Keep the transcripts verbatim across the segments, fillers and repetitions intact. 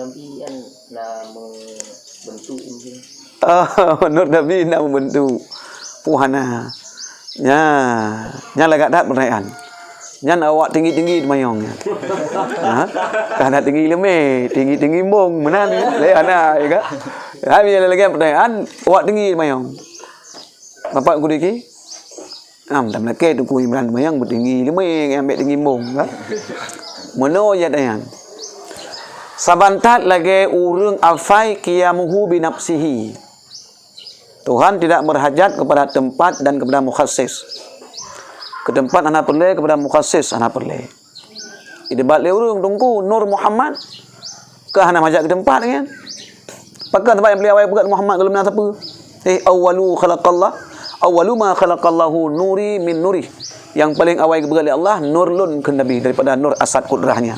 Nabi kan na membentuk mungkin. Ah, menurut Nabi na membentuk. Puhana. Nya, nya lagak that pertanyaan. Nyan awak tinggi-tinggi teumanyong nyan. Ha? Ka na tinggi leumé, tinggi-tinggi embong, meunan. Lé hana, ya kan? Hai, bila lagi pertanyaan, awak tinggi teumanyong. Bapak guru ki? Am, dah melakèe Teungku Imran teumanyong beutinggi leumé, ambek tinggi embong, kan? Meunoe ya dayan. Saban that lagèe ureueng afai qiyamuhu binafsihi. Tuhan tidak berhajat kepada tempat dan kepada mukhassis. Keu teumpat hana peureulèe, kepada mukhassis hana peureulèe. Didebat lé ureueng, Teungku, Nur Muhammad, ka hana meuhajat keu teumpat nyan. Pakon teumpat nyang peureulèe awai peugah Muhammad gohlom na sapeue? Eh, awwalu khalaqallah, awwalu ma khalaqallahu nuri min nurih. Nyang paleng awai geupeugah lé Allah, nur lôn kheun Nabi daripada nur asad kudrahnya.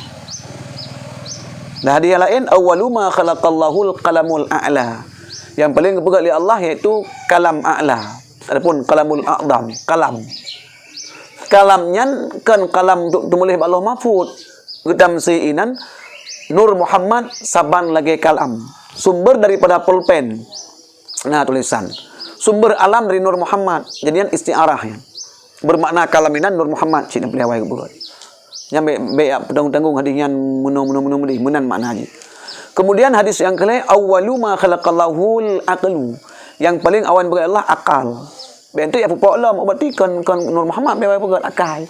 Dan hadis nyang laén, awwalu ma khalaqallahul qalamul a'la. Nyang paleng geupeugah lé Allah yaitu kalam a'la. Adapun kalamul a'zam, kalam. Kalam nyan kon kalam untuk teumuléh bak Lauh Mahfuz. Geutamsil inan Nur Muhammad saban lagèe kalam. Sumber daripada pulpen. Nah, tulisan. Sumber alam dari Nur Muhammad. Jadi nyan isti'arah nyan. Bermakna kalam inan Nur Muhammad cit nyang peureulèe awai geupeugah. Nyan bèk, bèk jak peutanggung-tanggung hadis nyan meunoe, meunoe, meunoe, meunoe, meunan makna jih. Kemudian hadis nyang keulhèe, awwalu ma khalaqallahul aqlu. Nyang paleng awai geupeugah Allah akal. Bèk enteuk ya pupok lom, berarti kon, kon Nur Muhammad bèk awai geupeugah akai.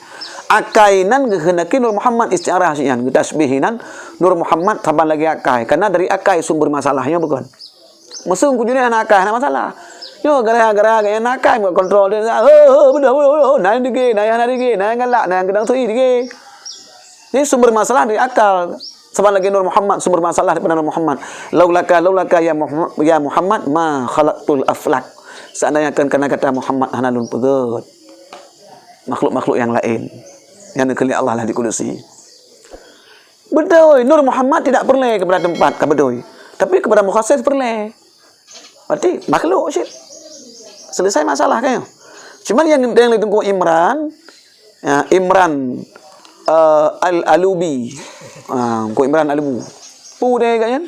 Akai nan geukeunaki Nur Muhammad isti'arah sinan, geutasbih inan Nur Muhammad saban lagèe akai. Karena dari akai sumber masalah nyoe bukan. Meuseu Teungku Junaid hana akai, hana masalah. Nyoe gara-gara gobnyan hana akai, bukan kontrol dia. Ho, ho, beudôh, beudôh, beudôh. Na nyang degé, na nyang hana degé, na nyang galak, na nyang keudang sui degé. Jadi sumber masalah dari akal. Saban lagèe Nur Muhammad sumber masalah daripada Nur Muhammad. Laulaka, laulaka ya Muhammad, ya Muhammad ma khalaqtul aflak. Seandainya kon karena gata Muhammad hana lôn peugèt makhluk-makhluk nyang laén. Nyang dikeulak Allah lah di kudusi. Beutôi, Nur Muhammad tidak peureulèe kepada tempat, ka beutôi. Tapi kepada mukhassis peureulèe. Berarti makhluk cit. Selesai masalah kan? Cuman nyang geunteng lé Teungku Imran, ya, Imran, eh, Al-Alubi. Ha, Teungku Imran Alubu. Peue dia agaknya?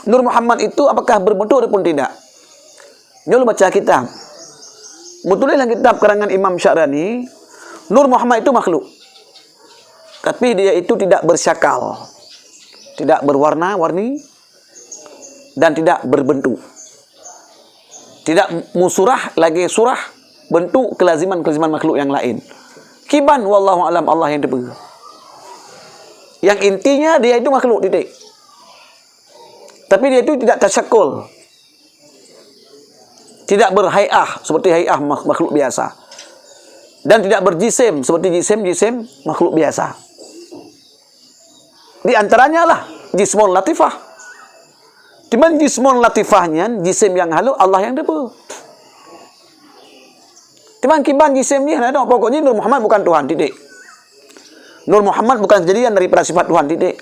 Nur Muhammad itu apakah berbentuk ataupun tidak? Nyoe lôn baca kitab. Meutuléh lam kitab karangan Imam Sya'rani, Nur Muhammad itu makhluk. Tapi dia itu tidak bersyakal, tidak berwarna-warni, dan tidak berbentuk. Tidak musurah lagèe surah bentuk kelaziman-kelaziman makhluk nyang laén. Kiban, wallahu a'lam, Allah nyang teupeue. Yang intinya dia itu makhluk, titik. Tapi dia itu tidak tasyakul. Tidak berhai'ah seperti hai'ah makh-, makhluk biasa. Dan tidak berjisim seperti jisim-jisim makhluk biasa. Di antaranya lah jismun latifah. Cuman jismun latifah nyan, jisim nyang halôh, Allah nyang teupeue. Cuman kiban jisim jih, nah, pokoknya Nur Muhammad bukan Tuhan, titik. Nur Muhammad bukan kejadian daripada sifat Tuhan, titik.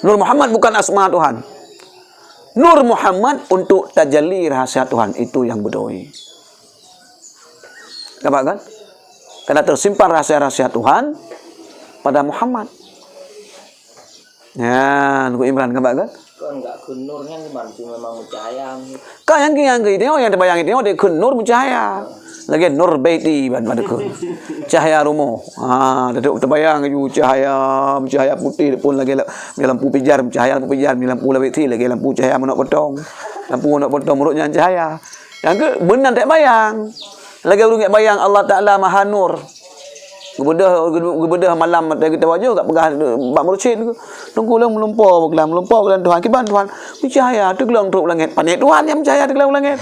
Nur Muhammad bukan asma Tuhan. Nur Muhammad untuk tajalli rahasia Tuhan, itu yang beutôi. Nampak kan? Karena tersimpan rahasia-rahasia Tuhan pada Muhammad. Ya, Teungku Imran, nampak kan? Kan enggak kheun nur nyan, cuman memang mencahaya. Ka nyang keu, nyang keu, tengok nyang teubayang, tengok dia kheun nur meucahaya. Lagèe nur baiti ban, ban kheun. Cahaya rumoh. Ha, teutap teubayang ju cahaya, cahaya putih pun lagèe la-, lampu pijar, cahaya lampu pijar, lampu lawét lagèe lampu cahaya manok potong. Lampu manok potong, meurok nyan cahaya. Nyang keu meunan teubayang. Lagèe ureueng bayang Allah Taala Maha Nur. Geubeudôh, geubeudôh malam mata geutanyoe ka peugah bak mursyid, "Teungku, lôn meulumpo bak Tuhan, meulumpo bak Tuhan, kiban Tuhan?" Meucahya, teuglong trôk u langèt. Pané Tuhan nyang meucahya teuglong u langèt.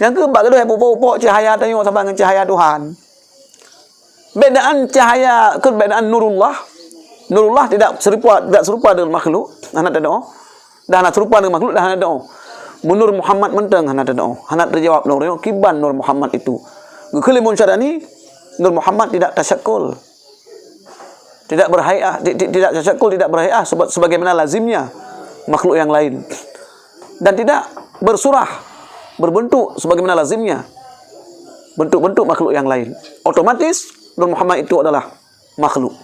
Nyang keu bak geudoh nyang pupok-pupok cahya tanyoe saban ngon cahya Tuhan. Bedaan cahya, keu bedaan nurullah. Nurullah tidak serupa, tidak serupa dengan makhluk. Hana teudoe. Dah hana serupa dengan makhluk, dah hana teudoe. Meunur Muhammad mantong hana teudoe. Hana teujawab lom, kiban Nur Muhammad itu. Geukheun lé Imam Sya'rani, Nur Muhammad tidak tasyakul. Tidak berhai'ah, ti-, ti-, tidak tasyakul, tidak berhai'ah seba-, sebagaimana lazimnya makhluk yang lain. Dan tidak bersurah, berbentuk sebagaimana lazimnya bentuk-bentuk makhluk yang lain. Otomatis Nur Muhammad itu adalah makhluk.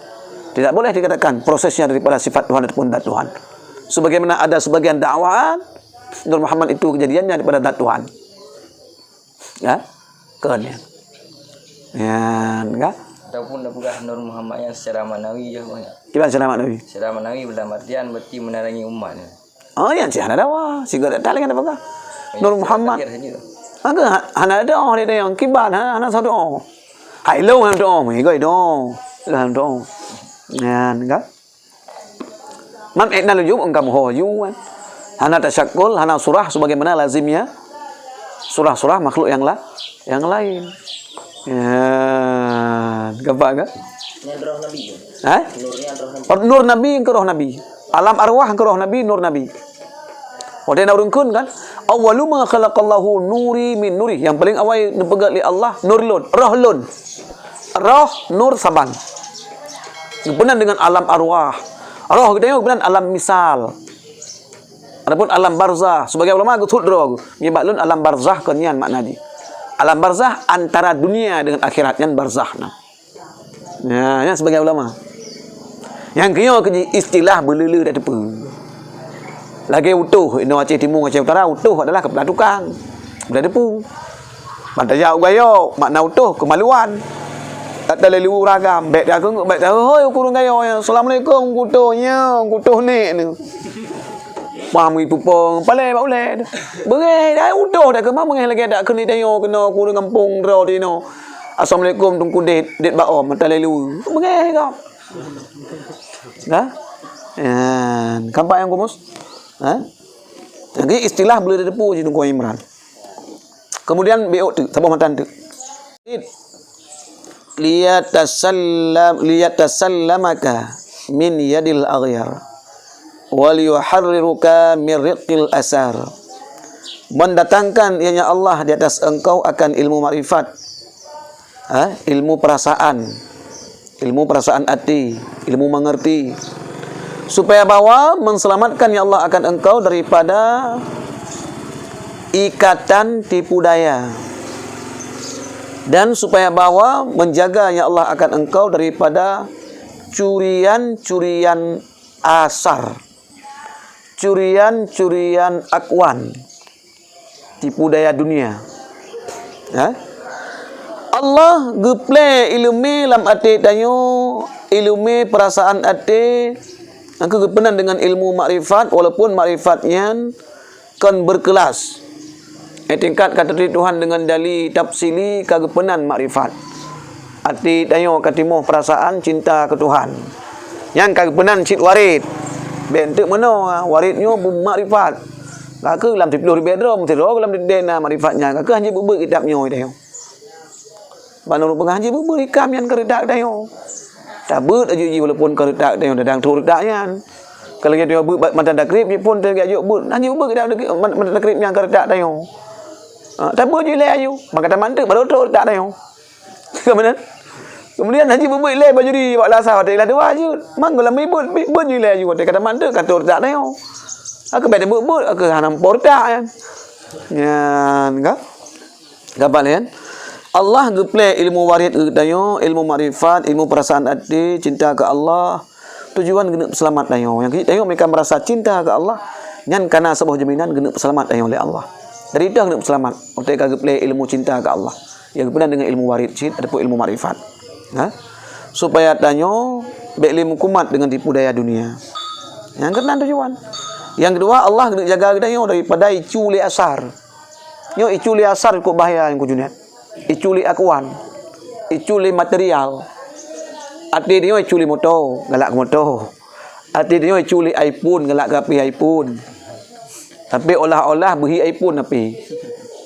Tidak boleh dikatakan prosesnya daripada sifat Tuhan ataupun zat Tuhan. Sebagaimana ada sebagian dakwaan, Nur Muhammad itu kejadiannya daripada zat Tuhan. Ya? Kon ya. Ya, enggak? Ataupun dah peugah Nur Muhammad yang secara maknawi je banyak. Kiban secara maknawi? Secara maknawi dalam artian berarti menerangi umat. Oh, yang sih hana dawa. Siga dak tahu lagi apa kah? Nur Muhammad. Akhir saja. Maka ha-, hana ada doa dia yang kiban, hana, hana satu doa. Hai lo hana doa, mega doa. Hana doa. Ya, enggak? Mam ekna lujub engkau ho yu kan. Hana tasyakul, hana surah sebagaimana lazimnya surah-surah makhluk yang la-, yang lain. Ya, gampang kan? Nyan roh Nabi. Ha? Nur nyan roh Nabi. Nur Nabi ke roh Nabi. Alam arwah ke roh Nabi, nur Nabi. Watèe na ureueng kheun kan, "Awwalu ma khalaqallahu nuri min nuri." Yang paling awai neupeugét lé Allah nur lôn, roh lôn. Roh nur saban. Geupeunang dengan alam arwah. Roh geutanyoe geupeunang alam misal. Adapun alam barzah, sebagai ulama geuthut droe geuh. Nibak lôn alam barzah kon nyan makna jih. Alam barzah antara dunia dengan akhirat nyan barzah nah. Ya, nyan sebagai ulama. Nyang keunyoe keu jih istilah beuleu-leu dak teupeu. Lagèe utoh, inoe Aceh Timu, Aceh Utara, utoh adalah keupeula tukang. Dak teupeu. Ban tajak u Gayo, makna utoh keumaluan. Dak talèlu ragam, bèk dak keungeuk, bèk dak, "Hoi, ureueng Gayo nyan, assalamualaikum, kutoh nyoe, kutoh nek nyoe." Paham ipupong, palèe bak ulèe. Beungèh dak utoh dak keumah beungèh lagèe dak keuneuk tanyoe keunoe ureueng gampông droe tinoe. Assalamualaikum Teungku Ded, Ded Baom, mata lelu. Beungèh kah? Dah? Ya, kampak nyang kumus? Ha? Lagi istilah boleh ditepu je Teungku Imran. Kemudian B O tu, saboh matan tu. Liyatasallam, liyatasallamaka min yadil aghyar, wa liyuharriruka min riqil asar. Mendatangkan, ianya Allah, di atas engkau akan ilmu makrifat, ha? Ilmu perasaan, ilmu perasaan hati, ilmu mengerti, supaya bahwa menselamatkan, ya Allah, akan engkau daripada ikatan tipu daya. Dan supaya bahwa menjaga, ya Allah, akan engkau daripada curian-curian asar, curian-curian akwan, tipu daya dunia. Ha? Allah geuplè ileumèe lam até tanyoe, ileumèe perasaan até, nyang ka geupeunan deungon ilmu makrifat, walaupun makrifat nyan kon berkelas. Eh, tingkat ka teuti Tuhan deungon dali tafsili ka geupeunan makrifat. Até tanyoe ka timoh perasaan cinta keu Tuhan. Nyang ka geupeunan cit waréh. Bèk enteuk meunoe, waréh nyoe beumakrifat. Ka keuh lam siplôh ribèe droe, meusidroe lam dindèe na makrifat nyan. Ka keuh hanjeuet beubeuet kitab nyoe tanyoe. Ban ureueng peugah hanjeuet beubeuet ikam nyan keu reutak tanyoe. Tabeuet aju jih walaupun keu reutak tanyoe dadang trok reutak nyan. Kalau tanyoe beuet matan takrib jih pun tajak jok beuet. Hanjeuet beubeuet kitab matan takrib nyan keu reutak tanyoe. Ha, tabeuet ju ilèe aju. Maka tamat teuk baru trok reutak tanyoe. Kemudian, kemudian hanjeuet beubeuet ilèe bajuri bak lasa watèe ilah dua jeuet. Mang geulam beuet, beuet ju ilèe aju watèe ka tamat teuk ka trok reutak tanyoe. Aku bèk tabeuet-beuet, aku hana muphom reutak nyan. Nyan ka? Gampang kan? Allah geuplè ilmu waréh keu tanyoe, ilmu makrifat, ilmu perasaan até, cinta keu Allah. Tujuan geuneuk seulamat tanyoe. Nyang keuh tanyoe meunyo ka meurasa cinta keu Allah, nyan ka na saboh jaminan geuneuk seulamat tanyoe lé Allah. Dari toh geuneuk seulamat, watèe ka geuplè ilmu cinta keu Allah. Nyang geupeunan deungon ilmu waréh cit ataupun ilmu makrifat. Ha? Supaya tanyoe bèk lé meukumat deungon tipu daya dunia. Nyang keunan tujuan. Nyang keudua, Allah geuneuk jaga geutanyoe daripada icu lé asar. Nyoe icu lé asar cukôp bahaya nyang kujunat. Icu lé akuan. Icu lé material. Até tanyoe icu lé moto, galak keu moto. Até tanyoe icu lé iPhone, galak keu HP iPhone. Tapi olah-olah beuhi iPhone HP.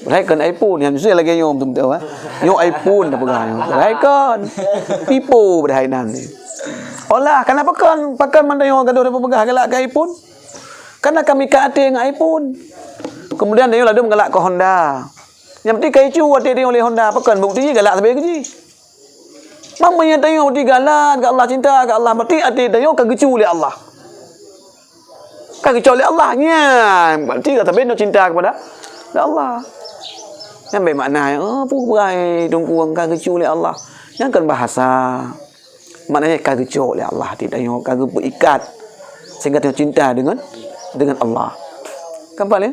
Padahai kon iPhone, nyang susah lagèe nyoe beutôi-beutôi, eh. Nyoe iPhone dah peugah nyoe. Padahai kon. Pipo padahai nan. Olah, kenapa kon? Pakon mandai nyoe gadoh dah peugah galak keu iPhone? Karena kami ka até ngon iPhone. Kemudian tanyoe ladôm galak keu Honda. Nyang penting ka icu até tanyoe lé Honda, pakon bukti jih galak sabe keu jih. Meunyo tanyoe bukti galak keu Allah, cinta keu Allah, berarti até tanyoe ka geucu lé Allah. Ka geucok lé Allah. Nyan, berarti ka sabe tanyoe cinta kepada Allah. Nyan bèk makna, oh, peue beurai teungku ka geucu lé Allah. Nyan kan bahasa. Maknanya ka geucok lé Allah até tanyoe, ka geupeuikat sehingga tanyoe cinta dengan dengan Allah. Kan paham ya?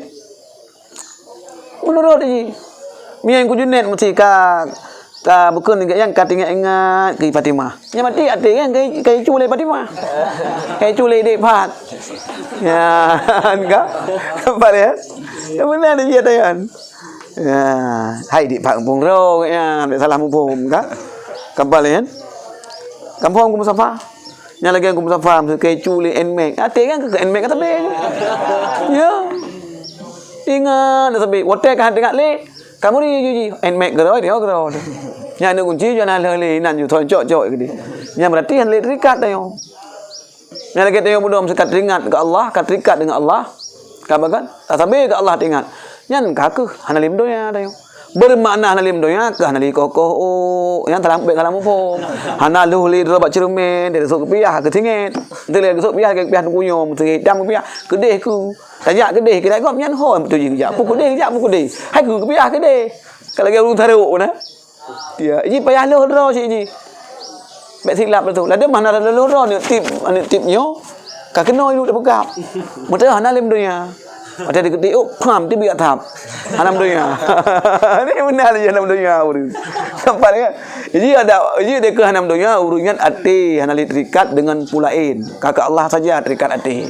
Meunurot jih. Mieng ku Junet meusti ka, ka bukon nyang ka teuingat-ingat keu Fatimah. Nyang mati até kan ka, ka icu lé Fatimah. Ka icu lé dék Fat. Ya, kan? Kan paham ya? Yang benar dia tayan. Ya, hai dék Fat muphom ro kan, dék salah muphom kan? Kan paham ya? Kan paham ku Mustafa? Nyang lagèe ku Mustafa, meusti ka icu lé Nmax. Até kan keu Nmax ka sabé. Ya. Ingat dah sabé. Watèe ka teuingat lé, kamu di jih, Nmax keudroe, dia keudroe. Nyan aneuk kunci, jangan lé, lé, nan ju, thon cok-cok keudéh. Nyan berarti han lé terikat tanyoe. Nyan lagèe tanyoe bunoe meusti ka teuingat keu Allah, ka terikat dengan Allah. Ka bagan, ka sabé keu Allah teuingat. Nyan ka keuh hana lé donya tanyoe. Bermakna hana lé donya keuh hana lé koh-koh, oh, nyan salah, bèk salah muphom. Hana lheuh lé droe bak ceureumen, dari sôk keupiah keu singét. Dari sôk keupiah, keupiah teungoh nyoe, meusti hitam keupiah, keudéh keu. Tajak keudéh, kira gob nyan ho beutôi jih geujak. Peue keudéh geujak, peue keudéh. Hai keu keupiah keudéh. Ka lagèe ureueng tarok na. Ya, ji payah lheuh droe cit ji. Bèk silap tu. Ladôm hana lheuh droe aneuk tip, aneuk tip nyoe. Ka keunoe ilu teupeugah. Meuteumèe hana lé donya. Watèe dikeutik, oh, pham, tibiak thap. Hana donya. Ni beuna lé hana donya ureueng. Nampak kan? Ji ada, ji dikeu hana donya ureueng nyan até hana lé terikat dengan peue laén. Ka keu Allah saja terikat até.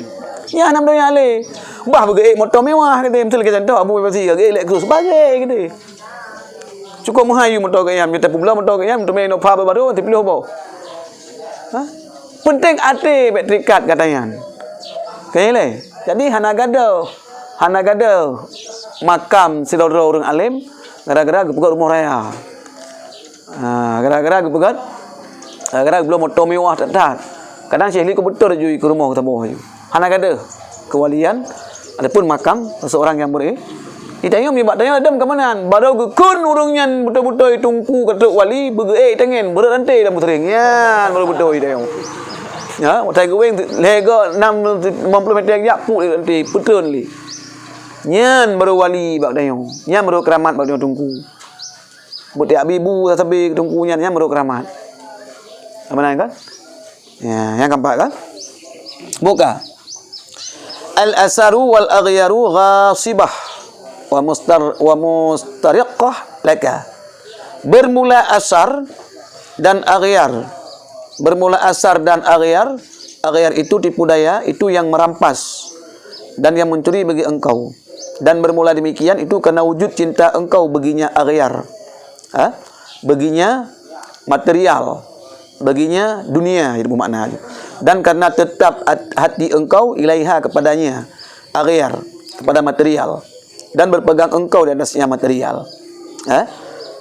Ya hana donya lé. Bah beugeuék moto mewah gitu. Misal lagèe contoh Abu Bakar Siddiq, geuék Lexus sebagai gitu. Cukôp meuhai yue moto geuh nyan, meunyoe tapeubloe moto geuh nyan, teumé Innova baru, siplôh boh. Ha? Penting até bèk terikat gata nyan. Ka lé. Jadi hana gadoh, hana gadoh makam sidroe ureueng além gara-gara geupeugöt rumoh raya. Ha, gara-gara geupeugöt, gara-gara geubloe moto mewah that-that. Kadang Syekh Li keu beutôi jui keu rumoh saboh aju. Hana gadoh keuwalian ataupun makam seseorang nyang beri. Di tanyoe nibak tanyoe ladôm keumanan, barô geukheun ureueng nyan beutôi-beutôi teungku ka trok wali, beugeuék tangen, beureuranté dan beuteuréng. Nyan barô beutôi tanyoe. Ya, watèe geuwéng lhèe go nam limong ploh meter jak puk ranté, peutreun lé. Nyan barô wali bak tanyoe. Nyan barô keuramat bak tanyoe teungku. Buet tiap ibu sabe teungku nyan, nyan barô keuramat. Apa nan kan? Ya, nyang keempat kan? Buka. Al-asaru wal aghyaru ghasibah wa mustar-, wa mustariqah laka. Bermula asar dan aghyar. Bermula asar dan aghyar. Aghyar itu tipu daya, itu yang merampas dan yang mencuri bagi engkau. Dan bermula demikian itu karena wujud cinta engkau baginya aghyar. Ha? Baginya material, baginya dunia, jadi bermakna. Dan karena tetap hat-, hati engkau ilaiha kepadanya, aghyar, kepada material, dan berpegang engkau di atasnya material. Eh?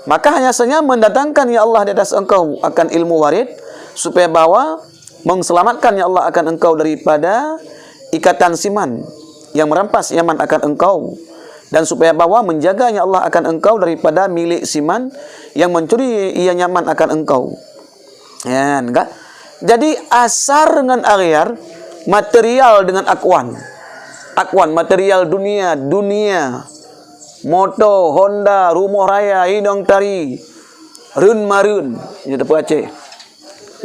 Maka hanya saja mendatangkan ya Allah di atas engkau akan ilmu warid, supaya bahwa mengselamatkan ya Allah akan engkau daripada ikatan siman yang merampas nyaman akan engkau, dan supaya bahwa menjaga ya Allah akan engkau daripada milik siman yang mencuri ia nyaman akan engkau. Nyan kan? Jadi asar dengan aghyar, material dengan akwan. Akwan, material dunia, dunia. Moto, Honda, rumoh raya, inong tari, reun mareun, nyoe teupeu Aceh.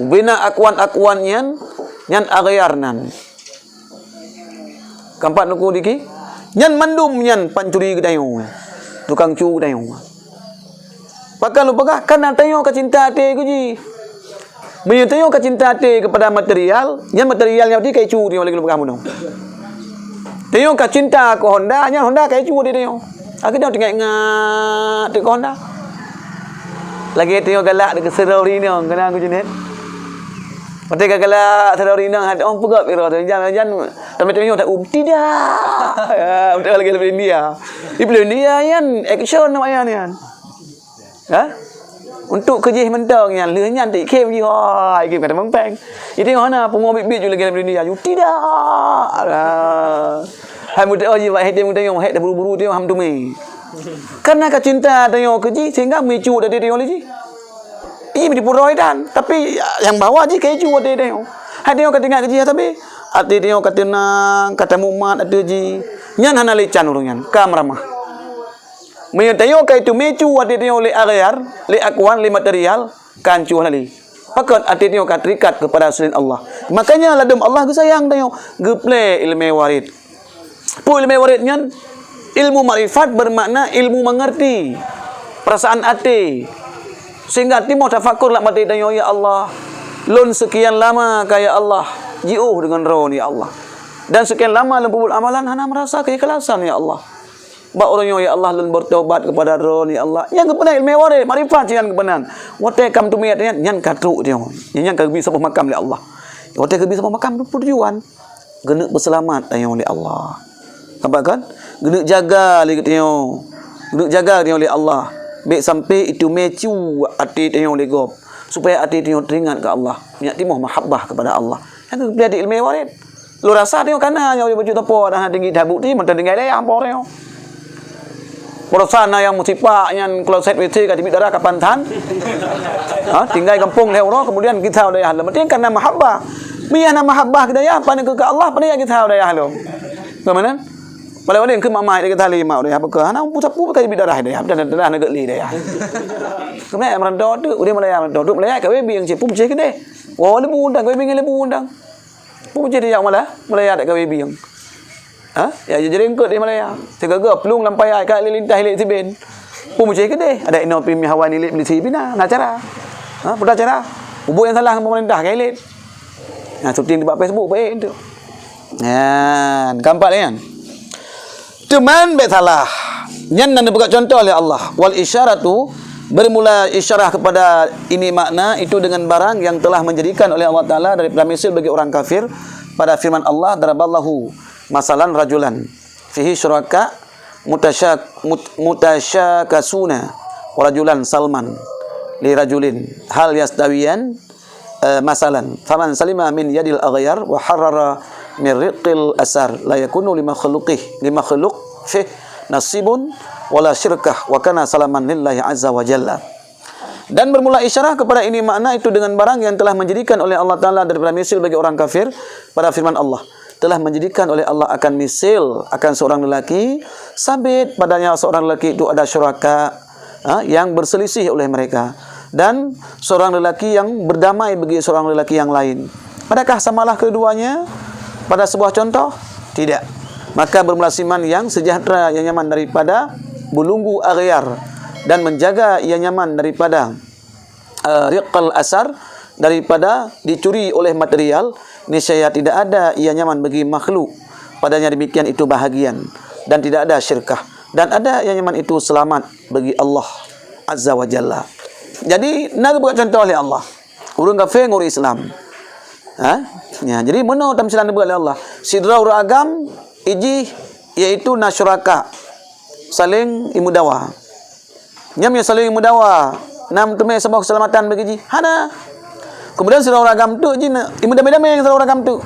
Ubena akwan-akwan nyan, nyan aghyar nan. Keempat nuku diki, nyan mandum nyan pancuri geutanyoe, tukang cu geutanyoe. Pakon lôn peugah, karena tanyoe ka cinta até keu jih. Meunyoe tanyoe ka cinta até keupada material, nyan material nyan berarti ka icu tanyoe lagèe lôn peugah bunoe. Tanyoe ka cinta keu Honda, nyan Honda ka icu até tanyoe. Akhé tanyoe teuingat-ingat teuk keu Honda. Lagèe tanyoe galak deungon sidroe ureueng inong, keunan ku Junet. Watèe ka galak sidroe ureueng inong, hana oh peugöt pih roh tu, jan, jan, tapi tanyoe tak um, tidak. Ya, beutôi lagèe film India. Di film India nyan action namanya nyan. Ha? Untuk keujih mantong nyan, lheueh nyan tik khém jih, hai khém ka teumeng péng. Jadi hana pungo bit-bit ju lagèe lam dunia ju. Tidak. Lah. Hai meudoa jih bak hidem tanyoe, hai teuburu-buru tanyoe ham teumé. Karena ka cinta tanyoe keu jih sehingga meuicu até tanyoe lé jih. Ih, meudipu roh dan, tapi nyang bahwa jih ka icu até tanyoe. Hai tanyoe ka teuingat keu jih sabe. Até tanyoe ka teunang, ka tamumat ateueh jih. Nyan hana lé can ureueng nyan, ka meuramah. Meunyoe tanyoe ka iteumé cu até tanyoe lé aghyar, lé akwan, lé material, ka hanco hana lé. Pakon até tanyoe ka terikat kepada selain Allah. Makanya ladôm Allah geusayang tanyoe, geuplé ileumé waréh. Peue ileumé waréh nyan? Ilmu makrifat bermakna ilmu mengerti, perasaan até. Sehingga timoh tafakur lam até tanyoe, "Ya Allah, lôn sekian lama ka, ya Allah, jiôh deungon droe, ya Allah. Dan sekian lama lôn peubuet amalan hana merasa keikhlasan, ya Allah. Bak uroe nyoe, ya Allah, lôn bertobat kepada droe, ya Allah." Nyang geupeunan ileumé waréh, makrifat nyang geupeunan. Watée ka meuteumé nyan, nyan ka trok nyoe. Nyan ka geubri saboh makam lé Allah. Watée geubri saboh makam, peue tujuan? Geuneuk peuseulamat tanyoe lé Allah. Nampak kan? Geuneuk jaga lé geutanyoe. Geuneuk jaga tanyoe lé Allah. Bék sampai iteumé cu até tanyoe lé gob. Supaya até tanyoe teuingat keu Allah. Nyak timoh mahabbah kepada Allah. Nyang keubiet di ileumé waréh. Lôn rasa tanyoe kana nyoe bacut teupeu dah tinggai that bukti, mantong tinggai dayah po tanyoe. Peurasaan na nyang meusipak nyan kloset W C ka teubiet darah kapan that. Ha, tinggai gampông lhée uroe, kemudian gisa dayah lom. Berarti kan na mahabbah. Meunyo na mahabbah keu dayah, pane keu Allah, pane gisa dayah lom. Bagaimana? Paléng-paléng keu mak-mak gisa lé mak dayah, beuka hana sapeue ka teubiet darah dayah, darah, darah na gét lé dayah. Keuneuk meurantau tu, udeh meulaya meurantau tu, meulaya ka wéh bieng cit, pum cit keudeh. Woe leubeh undang, ka wéh bieng leubeh undang. Pun cit jak malah, meulaya dak kawé bieng. Ha? Ya, jadi engkot di meulaya. Sigoe plueng lam paya ka lé lintah ilét siben. Pun cit keudeh, ada inoe pih meuhawa nilét beli si bina, na cara. Ha, peue cara? Ubu nyang salah ngon pemerintah ka ilét. Nah, syuting di bak Facebook baik tu. Nyan, keempat nyan. Teuma bék salah. Nyan na neupeugah contoh lé Allah. Wal isyaratu, bermula isyarah kepada ini makna itu dengan barang yang telah menjadikan oleh Allah Taala daripada misil bagi orang kafir pada firman Allah, daraballahu masalan rajulan fihi syuraka mutasyak-, mut-, mutasyakasuna wa rajulan salman li rajulin hal yastawiyan eh, masalan, faman salima min yadil aghyar wa harrara min riqil asar la yakunu li makhluqih, li makhluq fih nasibun wala syirkah wa kana salaman lillahi azza wa jalla. Dan bermula isyarah kepada ini makna itu dengan barang yang telah menjadikan oleh Allah Taala daripada misil bagi orang kafir pada firman Allah, telah menjadikan oleh Allah akan misil akan seorang lelaki, sabit padanya seorang lelaki itu ada syuraka, ha, yang berselisih oleh mereka, dan seorang lelaki yang berdamai bagi seorang lelaki yang lain. Adakah samalah keduanya pada sebuah contoh? Tidak. Maka bermula siman yang sejahtera, yang nyaman daripada belunggu aghyar, dan menjaga ia nyaman daripada eh, riqal asar, daripada dicuri oleh material, niscaya tidak ada ia nyaman bagi makhluk padanya demikian itu bahagian, dan tidak ada syirkah, dan ada yang nyaman itu selamat bagi Allah Azza wa Jalla. Jadi, na geupeugah contoh lé Allah. Ureuëng kafé ngon ureuëng Islam. Ha? Ya, jadi meunoe tamsilan geupeugah lé Allah. Sidroe ureuëng agam ijih, yaitu na syuraka, saling imeudawa. Nyan meunyoe saléng meudawa, na meuteumé saboh keuseulamatan bagi jih? Hana. Keumudian sidroe ureuëng agam teuk jih na, imeudawa-damai ngon sidroe ureuëng agam teuk.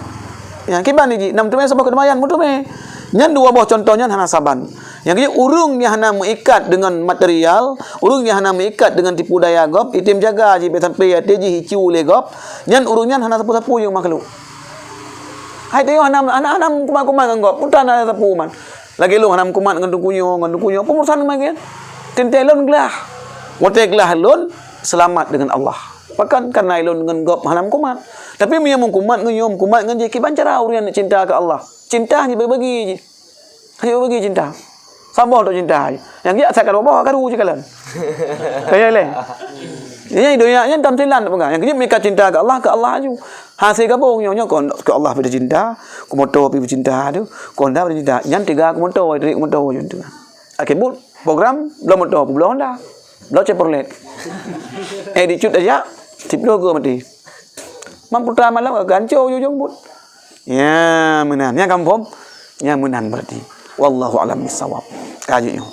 Nyang kiban jih, na meuteumé saboh keudamaian, meuteumé. Nyan dua boh cuntoh nyan hana saban. Nyang keujeuet ureuëng nyang hana meuikat deungon material, ureuëng nyang hana meuikat deungon tipu daya gob, item jaga jih bék sampai até jih icu lé gob, nyan ureuëng nyan hana sapeue-sapeue nyang makhluk. Hai teuh hana, hana, hana kuman-kuman ngon gob, putra hana sapeue man. Lagée lôn hana meukumat ngon teungku nyoe, ngon teungku nyoe, peue urusan meunan? Teuntée lôn glah. Watée glah lôn, seulamat deungon Allah. Pakon? Kareuna lôn ngon gob hana meukumat. Tapi meunyoe meukumat ngon nyoe, meukumat ngon jih, kiban cara ureuëng nyang cinta keu Allah. Cinta jih bagi-bagi jih. Jih bagi cinta. Saboh tok cinta jih. Nyang jih asai ka dua boh karu jih kalon. Kaya lé. Nyang donya nyan tamsilan peugah. Nyang keujeuet meuikat cinta keu Allah, keu Allah aju. Hase gabong nyoe, nyoe kon keu Allah pih cinta, keu moto pih cinta tu, kon dah cinta. Nyan tiga keu moto, tiga keu moto je tu. Akhé buet program bloe moto, bloe Honda, bloe Chevrolet. Eh, dicut aja, siploh go mati. Mampu ta malam ka ganco ujong buet. Ya, meunan. Nyang kampung, nyang meunan berarti. Wallahu a'lam bissawab. Kaji nyoe.